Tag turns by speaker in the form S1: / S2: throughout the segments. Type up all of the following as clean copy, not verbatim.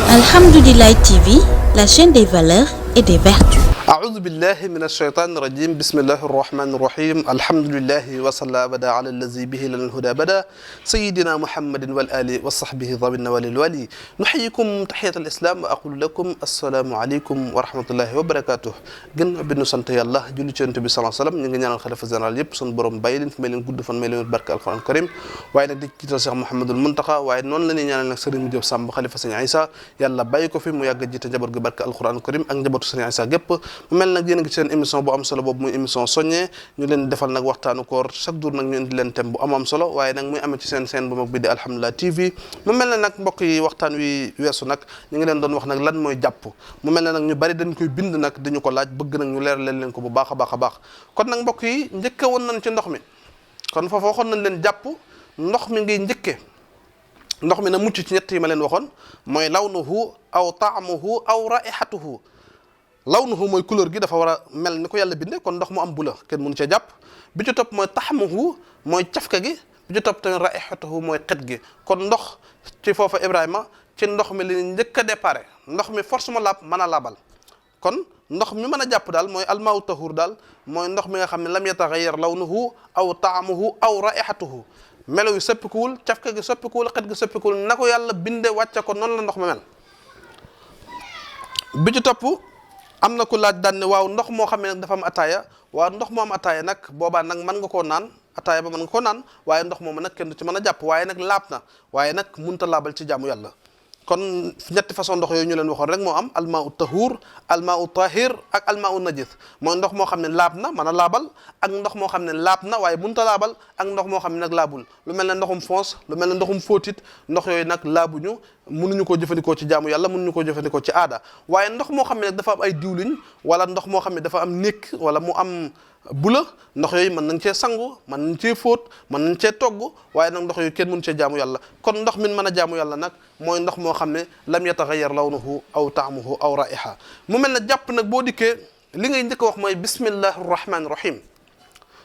S1: Alhamdoulilah TV, la chaîne des valeurs et des vertus.
S2: أعوذ بالله من الشيطان الرجيم بسم الله الرحمن الرحيم الحمد لله وصلى أبدا على الذي به لنا الهدى بدا سيدنا محمد والآل وصحبه ضمن والوالي نحييكم تحية الإسلام وأقول لكم السلام عليكم ورحمة الله وبركاته gën bi nu sant yàlla julli ci Yonent bi sallallahu alayhi wa sallam ñu ngi ñaanal xalifa général yëpp sunu borom bàyyi leen fi may leen gudd fan may leen barke alquran karim waaye nag di jiital Cheikh Mouhamadul Muntaxa waaye noonu la ñuy ñaanal nag Serigne Diop Samb xalifa Serigne Aïssa yàlla bàyyi ko fi mu yàgg jiite njaboot gi barke alquran karim ak njabootu Serigne Aïssa gépp mu mel nag yéen a ngi ci seen émission bu am solo boobu muy émission soññee ñu leen defal nag waxtaanu koor chaque jour nag ñu indi leen thème bu am solo waaye nag muy amee ci seen chaîne bu mag bi di Alhamdoulilah TV mu mel ne nag mbokk yi waxtaan wi weesu nag ñu ngi leen doon wax nag lan mooy jàpp mu mel ne nag ñu bari dañ koy bind nag dañu ko laaj bëgg nag ñu leer leen ko bu baax a baax a baax kon nag mbokk yi njëkke woon nañ ci ndox mi kon foofu waxoon nañ leen jàpp ndox mi ngay njëkke ndox mi na mucc ci ñett yi ma leen waxoon mooy lawnuhu aw taamuhu aw raihatuhu lawnuhu mooy couleur gi dafa war a mel ni ko yàlla binde kon ndox mu am bula kenn mënu cee jàpp bi ci topp mooy taxmuhu mooy cafka gi bi ci topp tamit raihatuhu mooy xet gi kon ndox ci foofa Ibrahima ci ndox mi li njëkk a déparé ndox mi force ma laab mën a laabal kon ndox mi mën a jàpp daal mooy almaaw tahur daal mooy ndox mi nga xam ne lam yataxayyar lawnuhu aw taamuhu aw raihatuhu melo yu soppikuwul cafka gi soppikuwul xet gi soppikuwul na ko yàlla binde wàcce ko noonu la ndox mi mel bi ci topp am na ku laaj daan ne waaw ndox moo xam ne nag dafa am ataaya waaw ndox moo am ataaya nag boobaa nag mën nga koo naan ataaya ba mën nga koo naan waaye ndox moomu nag kenn du ci mën a jàpp waaye nag laab na waaye nag munta laabal ci jaamu yàlla kon ñetti façon ndox yooyu ñu leen waxoon rek moo am almaau tahur almaau tahir ak almaau najis mooy ndox moo xam ne laab na mën a laabal ak ndox moo xam ne laab na waaye munta laabal ak ndox moo xam ne nag laabul lu mel ne ndoxum foos lu mel ne ndoxum fóotit ndox yooyu nag laabuñu mënuñu koo jëfandikoo ci jaamu yàlla mënuñu koo jëfandikoo ci aada waaye ndox moo xam ne nag dafa am ay diwliñ wala ndox moo xam ne dafa am nekk wala mu am bula ndox yooyu mën nañ cee sangu mën nañ cee fóot mën nañ cee togg waaye nag ndox yooyu kenn mënu cee jaamu yàlla kon ndox min mën a jaamu yàlla nag mooy ndox moo xam ne lam yataxayyar lawnuhu aw taamuhu aw raiha mu mel ne jàpp nag boo dikkee li ngay njëkk a wax mooy bismillahi rahmani rahim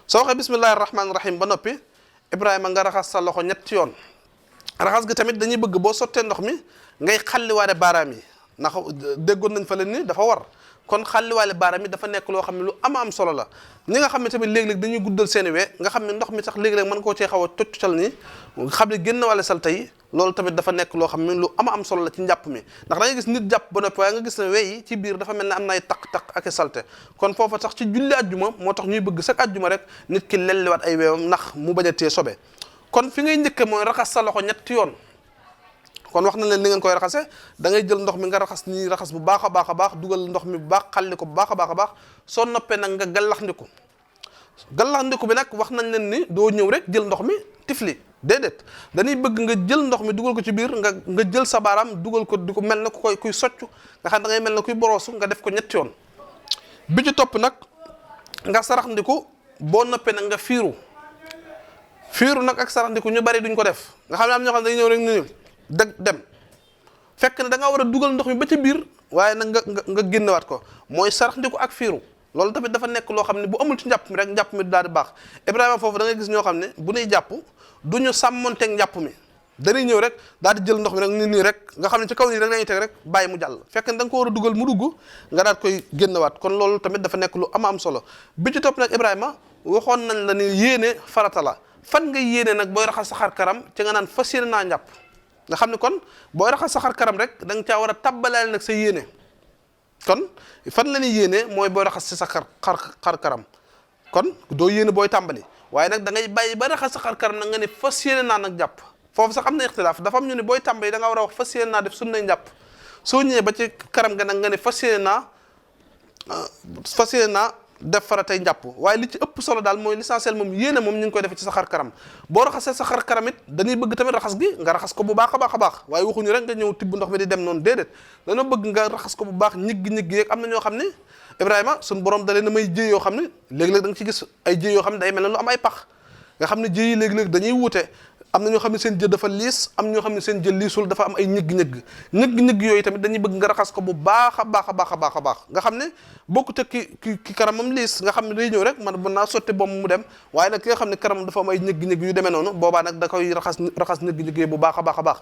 S2: soo waxee bismillahi rahmani rahim ba noppi Ibrahima nga raxas sa loxo ñetti yoon raxas gi tamit dañuy bëgg boo sottee ndox mi ngay xalliwaale baaraam yi ndax déggoon nañ fa leen ni dafa war kon xalliwaale baaraam yi dafa nekk loo xam ne lu am solo la ñi nga xam ne tamit léeg-léeg dañuy guddal seeni wee nga xam ne ndox mi sax léeg-léeg mën koo cee xaw a toccal ni nga xam ne génn wàlle salte yi loolu tamit dafa nekk loo xam ne lu am solo la ci njàpp mi ndax da ngay gis nit jàpp ba noppi waaye nga gis ne wey yi ci biir dafa mel ne am na ay taq-taq ak salte kon foofa sax ci julli ajjuma moo tax ñuy bëgg sax ajjuma rek nit ki lelliwaat ay weewam ndax mu bañ a tee sobe kon fi ngay njëkke mooy raxas sa loxo ñetti yoon kon wax na leen ni ngeen koy raxase da ngay jël ndox mi nga raxas nii raxas bu baax a baax a baax dugal ndox mi bu baax xalli ko bu baax a baax a baax soo noppee nag nga gallaxndiku gallaxndiku bi nag wax nañ leen ni doo ñëw rek jël ndox mi tifli déedéet dañuy bëgg nga jël ndox mi dugal ko ci biir nga jël sa baaraam dugal ko di ko mel ne ku koy kuy soccu nga xam da ngay mel ne kuy boroosu nga def ko ñetti yoon bi ci topp nag nga saraxndiku boo noppee nag nga fiiru nag ak saraxndiku ñu bari duñ ko def nga xam ne am ñoo xam ne dañuy ñëw rek ni dem fekk ne da nga war a dugal ndox mi ba ci biir waaye nag nga génnewaat ko mooy saraxndiku ak fiiru loolu tamit dafa nekk loo xam ne bu amul ci njàpp mi rek njàpp mi daal di baax Ibrahima foofu da ngay gis ñoo xam ne bu ñuy jàpp du ñu sàmmonteeg njàpp mi dañuy ñëw rek daal di jël ndox mi rek nii rek nga xam ne ci kaw nii rek dañuy teg rek bàyyi mu jàll fekk ne da nga ko war a dugal mu dugg nga daal koy génnewaat kon loolu tamit dafa nekk lu am solo bi ci topp nag Ibrahima waxoon nañ la ni yéene farata la fan nga yéene nag booy raxas sa xar kanam ci nga naan fas yéene naa njàpp nga xam ne kon booy raxas sa xar kanam rek da nga caa war a tabbalaale nag sa yéene kon fan la ñuy yéene mooy booy raxas si sa xar kanam kon doo yéene booy tàmbali waaye nag da ngay bàyyi ba raxas sa xar kanam nag nga ne fas yéene naa nag jàpp foofu sax am na ixtilaaf dafa am ñu ne booy tàmbali da nga war a wax fas yéene naa def sunnay njàpp soo ñëwee ba ci kanam ga nag nga ne fas yéene naa def faratay njàpp waaye li ci ëpp solo daal mooy l'essentiel moom yéene moom ñu ngi koy defee ci sa xar kanam boo raxasee sa xar kanam it dañuy bëgg tamit raxas gi nga raxas ko bu baax a baax a baax waaye waxuñu rek nga ñëw tibb ndox mi di dem noonu déedéet dana bëgg nga raxas ko bu baax ñiggi yeeg am na ñoo xam ne Ibrahima suñu borom da leen a may jëy yoo xam ne léeg-léeg da nga ci gis ay jëy yoo xam ne day mel ne lu am ay pax nga xam ne jëy yi léeg-léeg dañuy wuute am na ñoo xam ne seen jë dafa liis am ñoo xam ne seen jë liisul dafa am ay ñëgg yooyu tamit dañuy bëgg nga raxas ko bu baax a baax a baax a baax a baax nga xam ne bokkut ak ki karamam liis nga xam ne day ñëw rek man mën naa sotti boobu mu dem waaye nag ki nga xam ne karamam dafa am ay ñëgg yu demee noonu boobaa nag da koy raxas ñëgg-ñëgg bu baax a baax a baax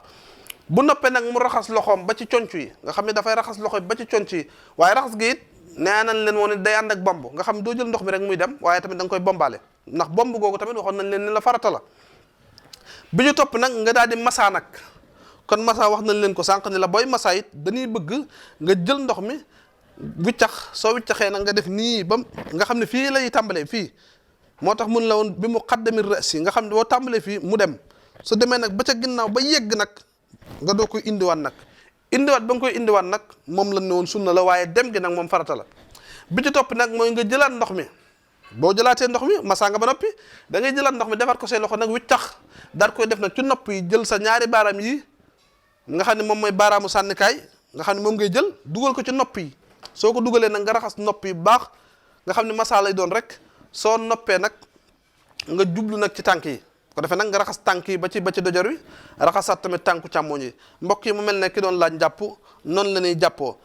S2: bu noppee nag mu raxas loxoom ba ci conc yi nga xam ne dafay raxas loxo ba ci conc yi waaye raxas gi it nee nañ leen woon day ànd ak bomb nga xam ne doo jël ndox mi rek muy dem waaye tamit da nga koy bombaale ndax bomb googu tamit waxoon nañ leen ni la farata la. bi ñu topp nag nga daal di masa nag kon masa wax nañ leen ko sànq ni la booy masa it dañuy bëgg nga jël ndox mi wiccax soo wiccaxee nag nga def nii ba nga xam ne fii lay tàmbalee fii moo tax mun la woon bi mu xaddamir rasi nga xam ne boo tàmbalee fii mu dem su demee nag ba ca ginnaaw ba yegg nag nga doo koy indiwaat nag indiwaat ba nga koy indiwaat nag moom la ne woon sunna la waaye dem gi nag moom farata la bi ci topp nag mooy nga jëlaat ndox mi boo jëlaatee ndox mi masa nga ba noppi da ngay jëlaat ndox mi defar ko say loxo nag wiccax daal koy def nag ci nopp yi jël sa ñaari baaraam yi nga xam ne moom mooy baaraamu sànnikaay nga xam ne moom ngay jël dugal ko ci nopp yi soo ko dugalee nag nga raxas nopp yi baax nga xam ne masa lay doon rek soo noppee nag nga jublu nag ci tànk yi ko defee nag nga raxas tànk yi ba ci dojor wi raxasaat tamit tànku càmmoñ yi mbokk yi mu mel ne ki doon laaj jàpp noonu la ñuy jàppoo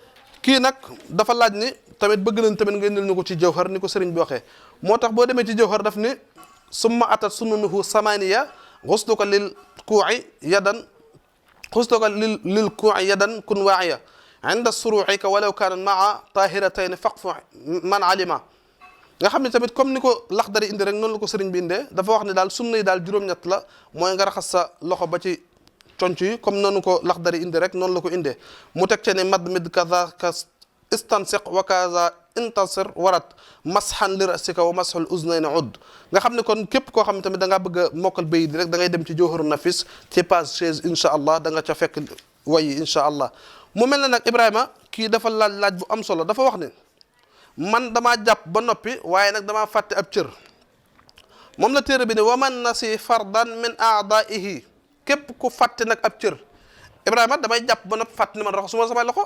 S2: kii nag dafa laaj ni tamit bëgg nañ tamit nga indil ñu ko ci jawhar ni ko sëriñ bi waxee moo tax boo demee ci jawhar daf ni summa atat sunanuhu samaniya xusluka lil kuuci yadan xusluka lil kuuci yadan kun waaciya inda suruucika walaw kaana maa tahiratayn faqfu man alima nga xam ne tamit comme ni ko Laxdari indi rek noonu la ko sëriñ bi indee dafa wax ne daal sunna yi daal juróom-ñett la mooy nga raxas sa loxo ba ci conc yi comme noonu ko Laxdari indi rek noonu la ko indee mu teg ce ne mad mid kaza ka istansiq wa kaza intasir warat masxan li rasika wa masxul uznayni udd nga xam ne kon képp koo xam ne tamit da ngaa bëgg a mokkal bayit rek da ngay dem ci Jawharu Nafis ci page 16 incha allah da nga ca fekk wayi incha allah mu mel ne nag Ibrahima kii dafa laaj bu am solo dafa wax ne man damaa jàpp ba noppi waaye nag damaa fàtte ab cër moom la téere bi ne wa man nasi fardan min aadaihi képp ku fàtte nag ab cër Ibrahima damay jàpp ba noppi fàtte ni man raxasuma samay loxo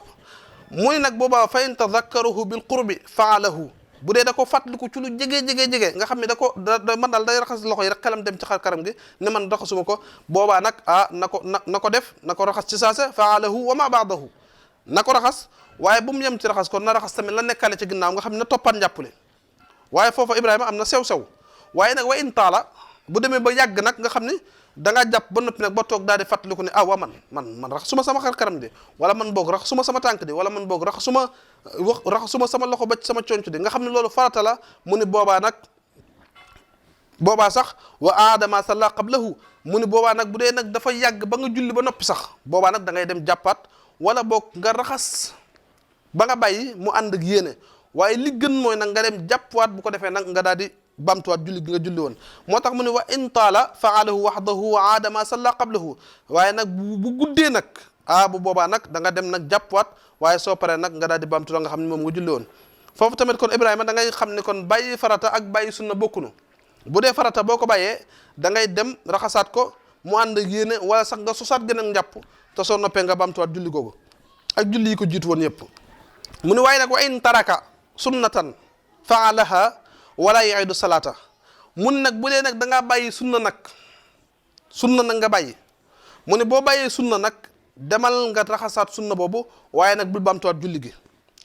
S2: muy nag boobaa fa in tadakkaruhu bil qurbi faalahu bu dee da ko fàttaliku ci lu jege nga xam ne man daal day raxas loxo yi rek xelam dem ci xar karam gi ne man raxasuma ko boobaa nag na ko def na ko raxas ci saase faalahu wa ma baadahu na ko raxas waaye bu mu yem ci raxas kon na raxas tamit la nekkale ci ginnaaw nga xam ne na toppaat njàppale waaye foofa Ibrahima am na sew-sew waaye nag wa in taala bu demee ba yàgg nag nga xam ni da ngaa jàpp ba noppi nag ba toog daal di fàttaliku ne waa man raxasuma sama xar karam de wala man boog raxasuma sama tànk de wala man boog raxasuma sama loxo ba ci sama conc de nga xam ne loolu farata la mu ni boobaa sax wa aadama salla qablahu mu ni boobaa nag bu dee nag dafa yàgg ba nga julli ba noppi sax boobaa nag da ngay dem jàppaat wala boog nga raxas ba nga bàyyi mu ànd ak yéene waaye li gën mooy nag nga dem jàppwaat bu ko defee nag nga daal di bamtuwaat julli gi nga julli woon moo tax mu ne wa in taala faalahu waxdahu wa aadama salla qablahu waaye nag bu guddee nag bu boobaa nag da nga dem nag jàppwaat waaye soo paree nag nga daal di bamtu la nga xam ne moom nga julli woon foofu tamit kon Ibrahima da ngay xam ne kon bàyyi farata ak bàyyi sunna bokkunu bu dee farata boo ko bàyyee da ngay dem raxasaat ko mu ànd ak yéene wala sax nga sosaat gën a njàpp te soo noppee nga bamtuwaat julli googu ak julli yi ko jiitu woon yëpp mu ne waaye nag wa in taraka sunnatan faalaha wala yaidu salaata mun nag bu dee nag da ngaa bàyyi sunna nag nga bàyyi mu ne boo bàyyee sunna nag demal nga raxasaat sunna boobu waaye nag bul bamtuwaat julli gi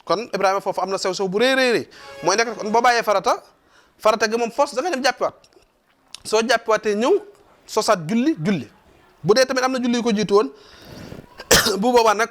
S2: kon Ibrahima foofu am na sew-sew bu rëy mooy nekk kon boo bàyyee farata gi moom force da nga dem jàppiwaat soo jàppiwaatee ñëw sosaat julli bu dee tamit am na julli yu ko jiitu woon bu boobaa nag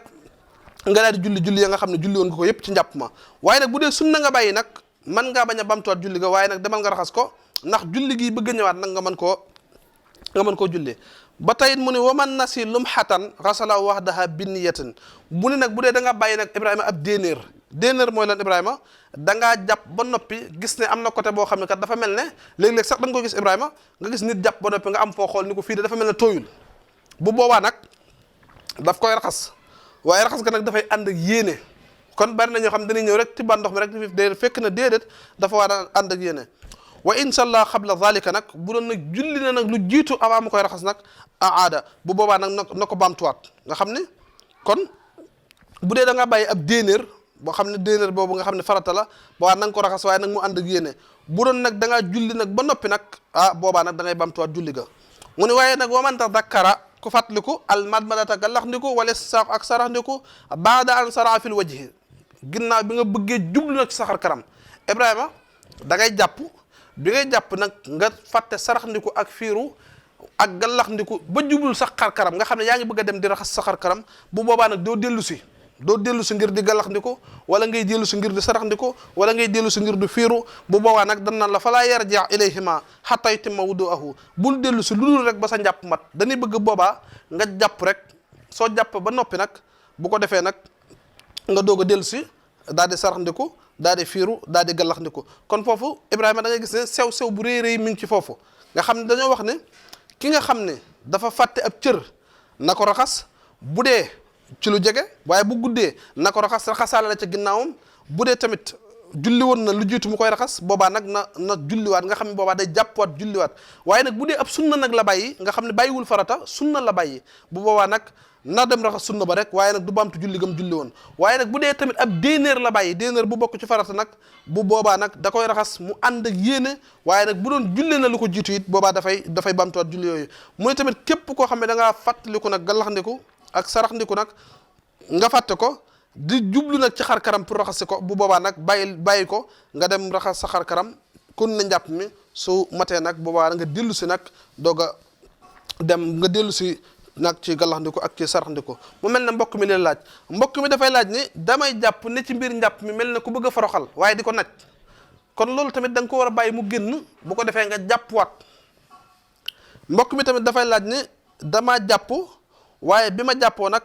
S2: nga daal di julli ya nga xam ne julli woon nga ko yëpp ci njàpp ma waaye nag bu dee sunna nga bàyyi nag man ngaa bañ a bamtuwaat julli ga waaye nag demal nga raxas ko ndax julli gi bëgg a ñëwaat nag nga mën koo julli ba tey mu ne wa man nasi lumhatan rasala wahdaha binniyatin mu ne nag bu dee da nga bàyyi nag Ibrahima ab déenéer mooy lan Ibrahima da ngaa jàpp ba noppi gis ne am na côté boo xam ne kat dafa mel ne léeg-léeg sax da nga ko gis Ibrahima nga gis nit jàpp ba noppi nga am foo xool ni ko fii de dafa mel ne tooyul bu boobaa nag daf koy raxas waaye raxas ga nag dafay ànd ak yéene kon bari na ñoo xam dañuy ñëw rek tibbaan ndox mi rek déedéet fekk na déedéet dafa war a ànd ak yéene wa insha allah qabla zalika nag bu doon nag julli na nag lu jiitu avant mu koy raxas nag aada bu boobaa nag na ko bamtuwaat nga xam ne kon bu dee da nga bàyyi ab déenéer boo xam ne déenéer boobu nga xam ne farata la boobaa na nga ko raxas waaye nag mu ànd ak yéene bu doon nag da ngaa julli nag ba noppi nag boobaa nag da ngay bamtuwaat julli ga mu ne waaye nag wa man tadakkara ku fàttaliku al madmadata gallax ndiku wala saaf ak sarax ndiku baada an sara fil wajhi ginnaaw bi nga bëggee jublu nag ci saxar karam Ibrahima da ngay jàpp bi ngay jàpp nag nga fàtte sarax ndiku ak fiiru ak gallax ndiku ba jubul sax xar karam nga xam ne yaa ngi bëgg a dem di raxas sa xar karam bu boobaa nag doo dellu si ngir di gallax ndiku wala ngay dellu si ngir di sarax ndiku wala ngay dellu si ngir di fiiru bu boobaa nag dan naan la falaa yarji ilayhima hatta yutimma wudu'ahu bul dellu si lu dul rek ba sa njàpp mat dañuy bëgg boobaa nga jàpp rek soo jàpp ba noppi nag bu ko defee nag nga doog a dellu si daal di sarax ndiku daal di fiiru daal di gallax ndiku kon foofu Ibrahima da ngay gis ne sew bu rëy mi ngi ci foofu nga xam ne dañoo wax ne ki nga xam ne dafa fàtte ab cër na ko raxas bu dee ci lu jege waaye bu guddee na ko raxasaale la ca ginnaawam bu dee tamit julli woon na lu jiitu mu koy raxas boobaa nag na julliwaat nga xam ne boobaa day jàppwaat julliwaat waaye nag bu dee ab sunna nag la bàyyi nga xam ne bàyyiwul farata sunna la bàyyi bu boobaa nag na dem raxas sunna ba rek waaye nag du baamtu julli gam julli woon waaye nag bu dee tamit ab déenéer la bàyyi déenéer bu bokk ci farata nag bu boobaa nag da koy raxas mu ànd ak yéene waaye nag bu doon julli na lu ko jiitu it boobaa dafay baamtuwaat julli yooyu mooy tamit képp koo xam ne da ngaa fàttaliku nag gallaxndiku ak saraxndiku nag nga fàtte ko di jublu nag ci xar karam pour raxasi ko bu boobaa nag bàyyi ko nga dem raxas sa xar karam kon na njàpp mi su matee nag boobaa nga dellu si nag doog a dem nga dellu si nag ci gallaxndiku ak ci saraxndiku mu mel ne mbokk mi leen laaj mbokk mi dafay laaj ni damay jàpp ne ci mbir njàpp mi mel ne ku bëgg a foroxal waaye di ko naj kon loolu tamit da nga ko war a bàyyi mu génn bu ko defee nga jàppwaat mbokk mi tamit dafay laaj ni dama jàpp waaye bi ma jàppoo nag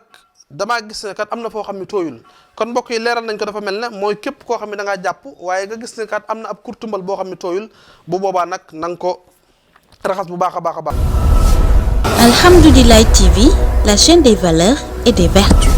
S2: damaa gis ne kat am na foo xam ne tooyul kon mbokk yi leeral nañ ko dafa mel ne mooy képp koo xam ne da ngaa jàpp waaye nga gis ne kat am na ab kurtumbal boo xam ne tooyul bu boobaa nag na nga ko raxas bu baax a baax a baax.
S1: Alhamdoulilah TV, la chaîne des valeurs et des vertus.